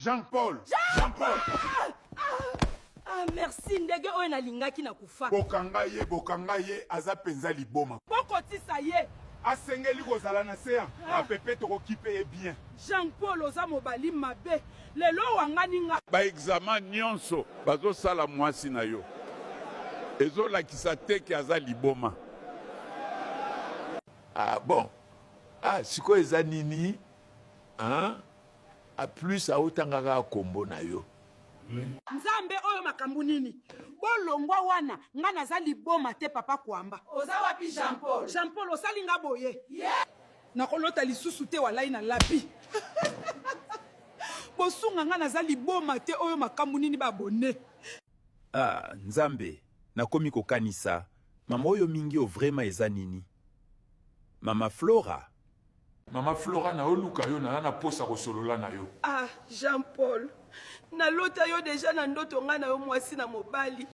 Jean Paul Jean Paul Ah, merci ndege oyo nalingaki na kufa. Bokanga ye, bokanga ye, aza penza liboma. Bokotisa ye. Asengeli kozala na se ya mapepe, tokokipe ye bien. Jean Paul oza mobali mabe lelo owangani nga. Ba examen nionso bazo sala muasi na yo ezo lakisa te ke aza liboma. Ah bon ah sikoyo eza nini hein a plus aotanga kaka kombo na yo. Nzambe oyo makambu nini? Bolongwa wana nga naza liboma te papa kuamba. Oza wapi Jean Paul? Jean Paul osali nga boye? Nakolota lisusu te walai na lapi. Bosunga nga naza liboma te oyo makambu nini ba abonne. Ah nzambe nakomi kokanisa mama oyo mingi o vrema eza nini mama flora. Mama Flora nayo luka yo naza na posa ko solola na yo. Ah Jean Paul nalota yo dejà na ndoto nga na yo mwasi na mobali.